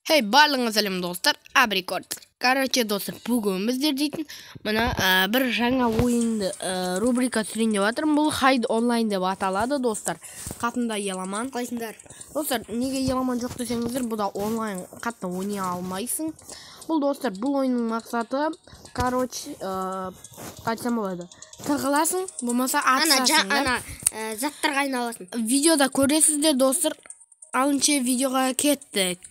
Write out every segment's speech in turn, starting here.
Hey, барлығыңа сәлем достар, Абрикорд. Короче, достар, бүгін біздер дейтін мына бір жаңа ойынды рубрика түсірейін деп жатырмын. Бұл Хайд онлайн деп аталады, достар. Қатында Еламан. Қалайсыңдар? Достар, неге Еламан жоқ десеңіздер, бұл да онлайн қатты ойнай алмайсың. Бұл достар, бұл ойынның мақсаты, короче, айтсам болады. Тығыласың, болмаса атысасың. Ана, заттарға айналасың. Видеода көресіздер, достар. Алынша видеоға кеттік.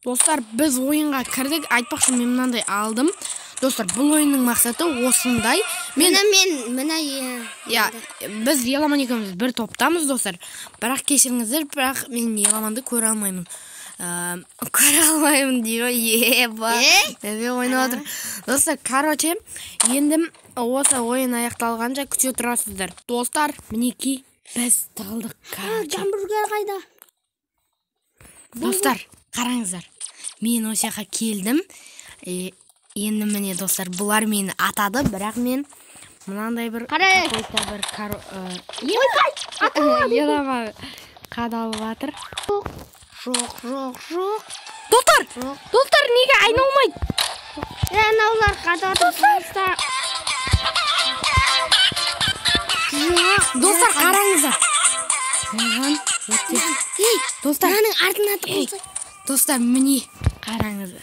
Достар, біз ойынға кірдік. Айтпақшы, мен мынандай алдым. Достар, бұл ойынның мақсаты осындай. Мен біз Еламан екеуміз бір топтамыз, достар. Бірақ кешіріңіздер, бірақ мен Еламанды көре алмаймын. Көре алмаймын дейді. Еба. Мен ойнап отырмын. Достар, короче, енді осы ойын аяқталғанша күте тұрасыздар. Достар, мінекей біз тығылдық. Гамбургер қайда? Достар, қараңыздар. Мен осы жаққа келдім. Енді міне, достар, бұлар мені атады, бірақ мен мынандай бір какой-то бір Еламан қадалып жатыр. Жоқ, жоқ, жоқ. Достар, достар, неге айналмайды? Анаулар қадалып достар. Достар, қараңыздар. Маған өте. Достар, мынаның артына тығылса. Достар, міне қараңыздар.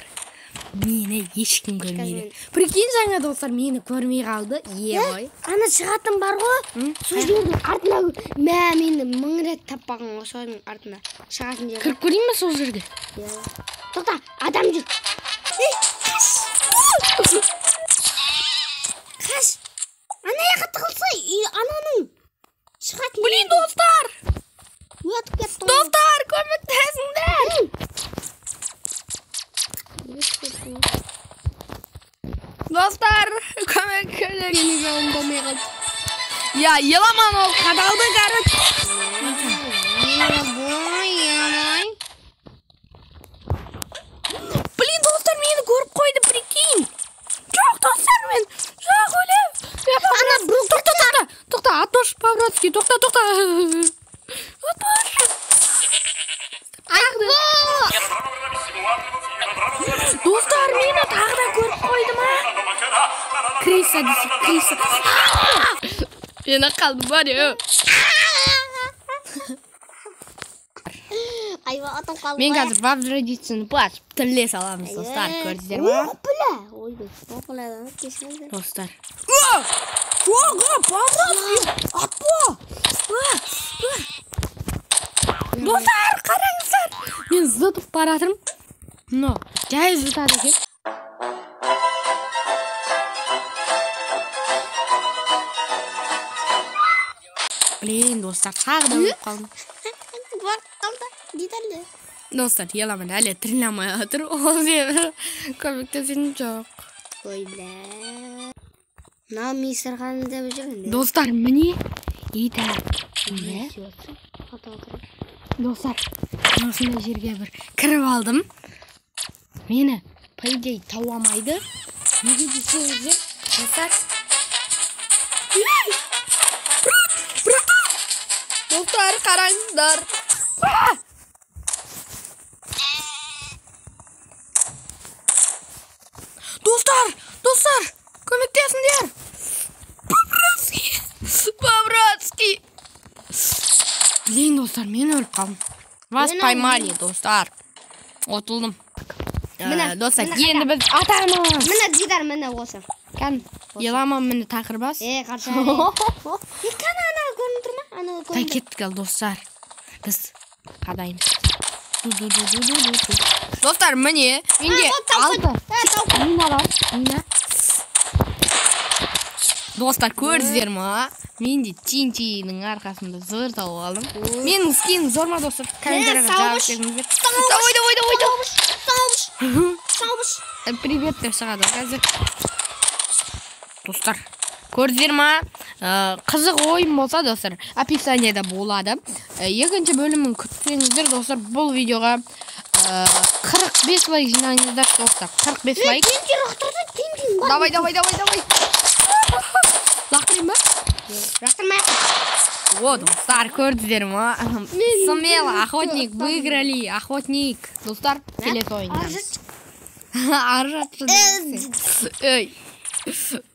Мені ешкім көрмейді. Прикинь, жаңа достар мені көрмей қалды. Ой. Ана шығатын бар ғой. Сол жердің артына мә, мені 1000 рет таппаған ғой соның артына. Шығатын жер. Кіріп көрейін бе сол жерге? Тоқта, адам жүр. Қаш. Қаш. Ана жаққа тығылса, ананың шығатын. Блин, достар. Өтіп кетті. Достар, көмектесіңдер. Достар, көмек керек. Менің жауым болмай қалды. Я, Еламан ол қадалды, короче. Блин, достар, мені көріп қойды, прикинь. Жоқ, достар, мен жоқ өлем. Ана, тоқта, тоқта, тоқта, атпаш по-братски, тоқта, тоқта. Атпаш. Достар, мені тағы да көріп қойды ма? Криса десе, Криса. Мені қалдым бар, е. Мен қазір возродиться-ны басып тіле саламыз, достар, көрдіңіздер ма? Достар. Жоқ, по-братски, атпа. Достар, қараңыздар. Мен зытып баратырмын. Но, жай зытады екен. Блин, достар, тағы да өліп қалдым. Достар, Еламан әлі тіріле алмай жатыр. Ол себебі көмектесетін жоқ. Ой, бля. Мынау мисырған деп жүр енді. Достар, міне. Итак, міне. Достар, осындай жерге бір кіріп алдым. Мені, по идее, тауа алмайды. Неге десеңіздер, достар. Достар, қараңыздар. Достар, достар, көмектесіңдер. По-братски, по-братски. Блин, достар, мен өліп қалдым. Вас поймали, достар. Ұтылдым. Достар, енді біз атамыз. Міне Дидар, міне осы. Кән, Еламан міне тақыр бас. Қарсы. Кән, ана көрініп тұр ма? Ана көрініп тұр. Кеттік ал, достар. Біз қадаймыз. Достар, міне. Менде алты. Мина бар. Мина. Достар, көрдіңіздер ма? Мен де Тинтиның арқасында зор тауып алдым. Менің скинім зор ма, достар? Комментарийға жазып кетіңіздер. Давай, давай, давай, давай. Привет деп шығады қазір. Достар, көрдіңіздер ма? Қызық ойын болса, достар, описаниеда болады. Екінші бөлімін күтсеңіздер, достар, бұл видеоға 45 лайк жинаңыздар, достар. 45 лайк. Давай, давай, давай, давай. Лақтырайын ба? Лақтырмай. О, достар, көрдіңдер ма? Смело, охотник, выиграли, охотник. Достар, келесі ойындамыз. Аржатшы. Ей,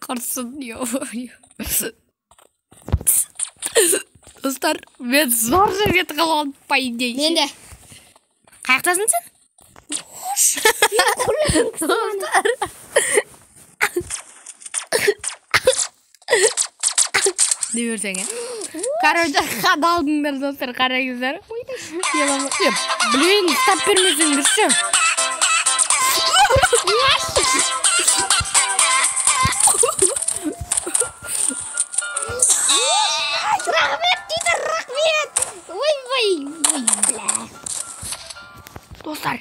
құрсын, ё-моё. Достар, мен зор жерге тығылып, по идее. Мен де. Қаяқтасың сен? Достар. Дей берсең, е? Короче, қадалдыңдар, достар, қараңыздар. Блин, ұстап бермесеңдерші. Рахмет дейді, рахмет. Ойбай, ой, бля. Достар,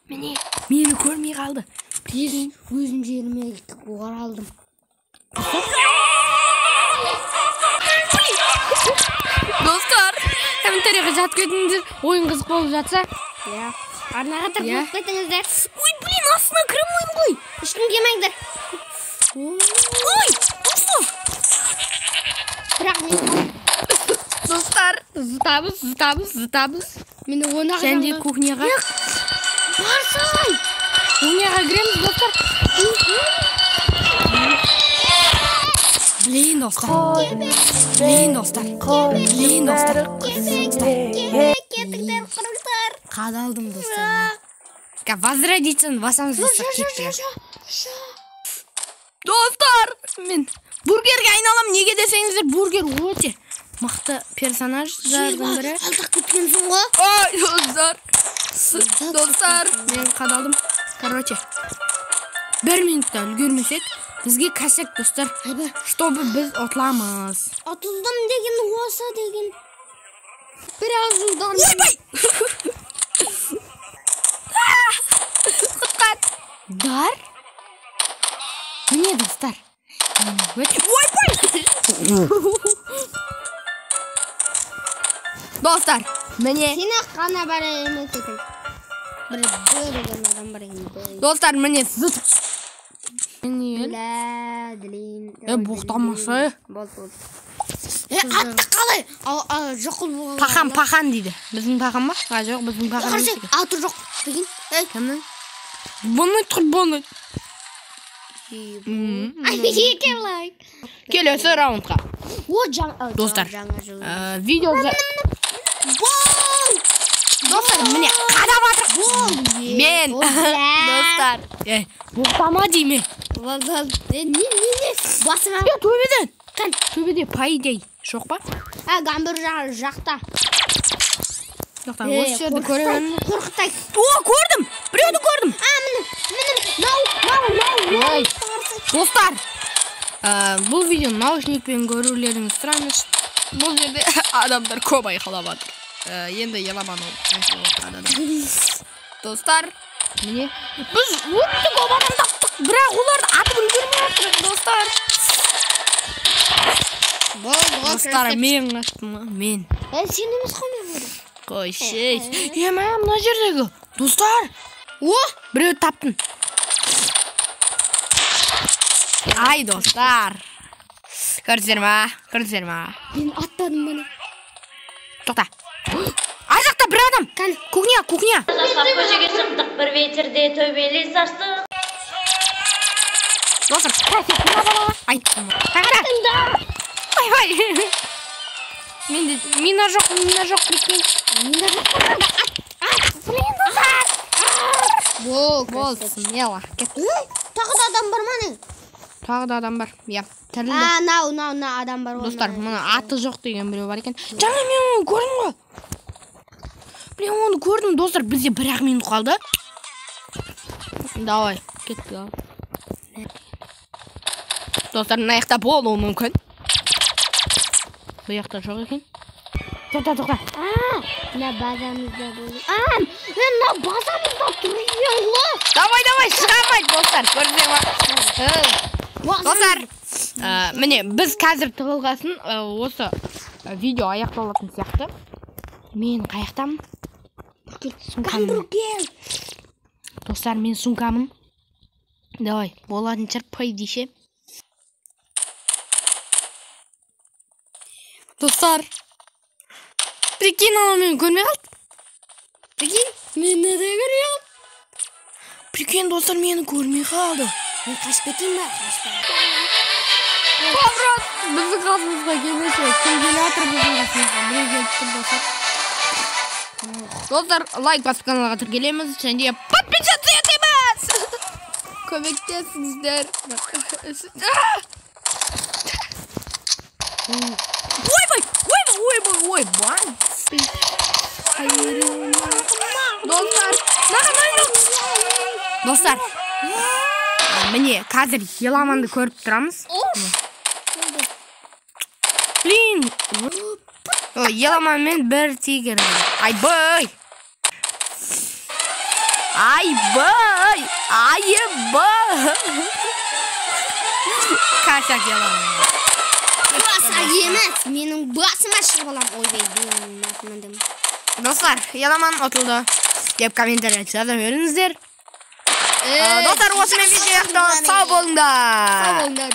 міне, мені көрмей қалды. Прикинь, өзім жеріме оралдым. Достар, комментарийға жатып кетіңіздер, ойын қызық болып жатса. Иә. Арнаға тіркеліп кетіңіздер. Ой, блин, астына кіре алмаймын ғой. Ешкім келмеңдер. Ой, достар. Бірақ мен Достар, зытамыз, зытамыз, зытамыз. Мені оны Және де кухняға. Барсай! Кухняға кіреміз, достар. Блин, достар. Блин, достар. Блин, достар. Кетіңдер, құрыңдар. Қадалдым, достар. Возродиться басамыз, достар, кеттік. Достар, мен бургерге айналам. Неге десеңіздер, бургер өте мықты персонаждардың бірі. Алдық кеткенсің ғой. Ой, достар. Достар, мен қадалдым. Короче, 1 минутта үлгермесек, бізге косяк, достар. Чтобы біз ұтыламыз. Ұтылдым деген осы деген. Біраз жылдан. Ойбай! Құтқар. Дар? Міне, достар. Ойбай! Достар, міне. Сені қана бар емес екен. Бір деген адам бар екен. Достар, міне зыт. Бля, блин. Боқтамаса. Болды, болды. Атты қалай? Жоқ болған. Пахан, пахан дейді. Біздің пахан ба? А, жоқ, біздің пахан. Қарсы, аты жоқ. Прикинь. Кімнің? Бұны тұр, бұны. Екі лайк. Келесі раундқа. Достар, видео... Достар, міне қадап жатыр. Мен. Достар. Боқтама дейме. Не, не, не. Басыма. Төбеден. Төбеде, по идее. Жоқ па? Гамбургер жақта. Жақта. Осы жерді көремін. Қорқытай. О, көрдім. Біреуді көрдім. Міне, міне. Нау, нау, нау. Достар, бұл видеоны наушникпен көрулеріңізді сұраймыз. Бұл жерде адамдар көп айқайлап жатыр. Енді еламан ол. Достар, міне біз өте көп адам таптық, бірақ оларды атып үлгермей жатырмыз, достар. Достар, мен қаштым, мен. Сен емес қой мен көрдім. Қойшы. Мә, мына жердегі. Достар, о, біреуді таптым. Ай, достар. Көрдіңіздер ма? Көрдіңіздер ма? Мен аттадым міне. Тоқта. Ар жақта бір адам. Кухня, кухня. Көшеге шықтық бір ветерде төбелес аштық. Достар, мына балаға айттым. Ойбай. Менде мина жоқ, мина жоқ, прикинь. Мина жоқ. Ат, ат. Блин, достар. Бол, Бол, смело. Тағы да адам бар ма не? Тағы да адам бар. Иә, тірілді. Нау, нау, нау, адам бар. Достар, мына аты жоқ деген біреу бар екен. Жаңа мен оны көрдім ғой. Блин, оны көрдім, достар. Бізде 1-ақ минут қалды. Давай, кеттік ал. Достар, мына жақта болуы мүмкін. Бұл жақта жоқ екен. Тоқта, тоқта. Мына базамызда болу. Мына базамызда тұр екен ғой. Давай, давай, шыға алмайды, достар. Көрдіңдер ма? Достар, міне біз қазір тығылғасын осы видео аяқталатын сияқты. Мен қаяқтамын? Сумкамын. Достар, мен сумкамын. Давай, болатын шығар, по идее. Достар. Прикинь, анау мені көрмей қалды. Прикинь, мені де көрмей қалды. Прикинь, достар, мені көрмей қалды. Мен қашып кетейін ба? Қашпа. Поворот! Біздің қасымызға келмеші. Кім келе жатыр біздің қасымызға? Біреу келіп тұр, достар. Достар, лайк басып, каналға тіркелеміз және подписаться етеміз. Көмектесіңіздер. Ойбай, ойбай, ойбай, ойбай. Достар, маған ойнау. Достар, міне қазір Еламанды көріп тұрамыз. Блин. Еламан мен бір тигр. Айбай. Айбай. Айбай. Косяк Еламан. Косяк емес, менің басыма шығып алам. Ойбай, мен. Достар, Еламан ұтылды деп комментария жаза беріңіздер. Достар, осымен видео аяқталды. Сау болыңдар. Сау болыңдар.